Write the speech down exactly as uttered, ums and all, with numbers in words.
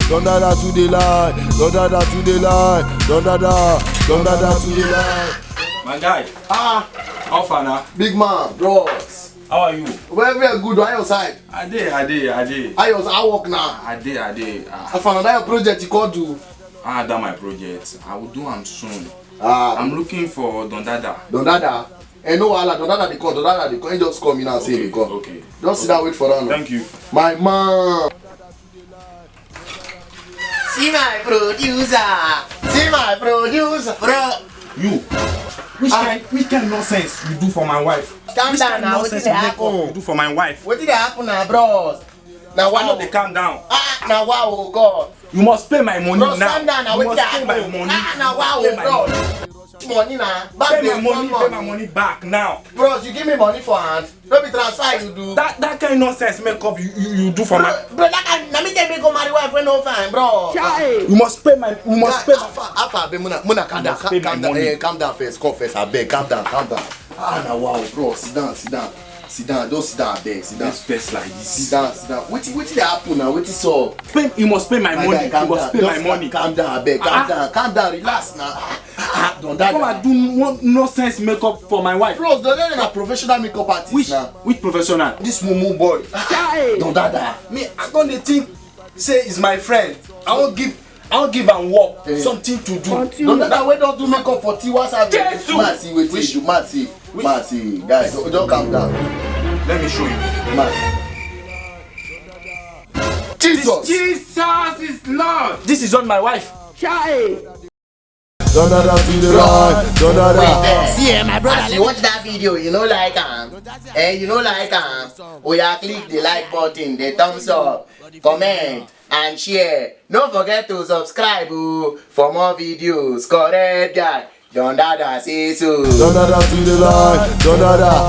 Don Dada to the lie, Don Dada to the lie, Don Dada, Don Dada to the lie. My guy, Ah, how far now? Big man, bros. How are you? Well, very good. How your side? I dey, I dey, I dey. How your how work now? I dey, I dey. Ah, I found out your project you called do. I had done my project. I will do am soon. Ah, I'm looking for Don Dada. Don Dada. Eh, no wahala, Don Dada dey call, Don Dada dey call. He just call me now, say he dey call. Okay. Just sit down, wait for am. Thank you. My man. See my producer. See my producer. Bro, You. Which kind, which kind nonsense you do for my wife? Calm Which down kind now, nonsense wetin dey you make up happen? You do for my wife. Wetin dey happen na bros? Na I no wow. Dey calm down. Ah, na wow, oh God. You must pay my money Bros, now. Calm down now, You wetin must dey pay my happen? Money. Ah, na wow, Pay my bro. Money. Money na. Back Pay dey my money. one Pay my money back now. Bros, you give me money for hand. No be transfer you do. That that kind nonsense make up you you, you do for my. Bro, that kind na me take me go marry wife wey no fine, bro. You must pay my. You must pay my. Alpha, Alpha, abeg, muna, muna, calm down, Must pay calm my down, money. Eh, calm down first, come first, abeg, calm down, calm down. Ah, na wow, bro, sit down, sit down, sit down, just sit down, abeg, sit down. This face like this. Sit down, sit down. Wetin, wetin dey happen now? Wetin sup? Pay, you must pay my My money. guy, calm You must down, pay just my money. Calm down, abeg, calm Ah. Down, calm down, relax now. Ah, Don Dada. Come and do one nonsense makeup for my wife. Bros, Don Dada na professional makeup artist Which na. Which professional? This mumu boy. Don Dada. Me, I don dey think say he's my friend. I wan give, I wan give am work, Eh. Something to do. Don Dada wey don do makeup for Tiwa Savage. Jesus! Ma see wetin you do, ma see, ma see, guy, just, just calm down. Let me show you. Ma see. Jesus. Jesus is Lord. This is not my wife. Don Dada to the right, Don Dada. See, eh, my brother, as you watch that video, you no like am. Eh, you no like am. Oya, click the like button, the thumbs up, comment, and share. No forget to subscribe o, for more videos. Correct guy, Don Dada say so. Don Dada to the right, Don Dada.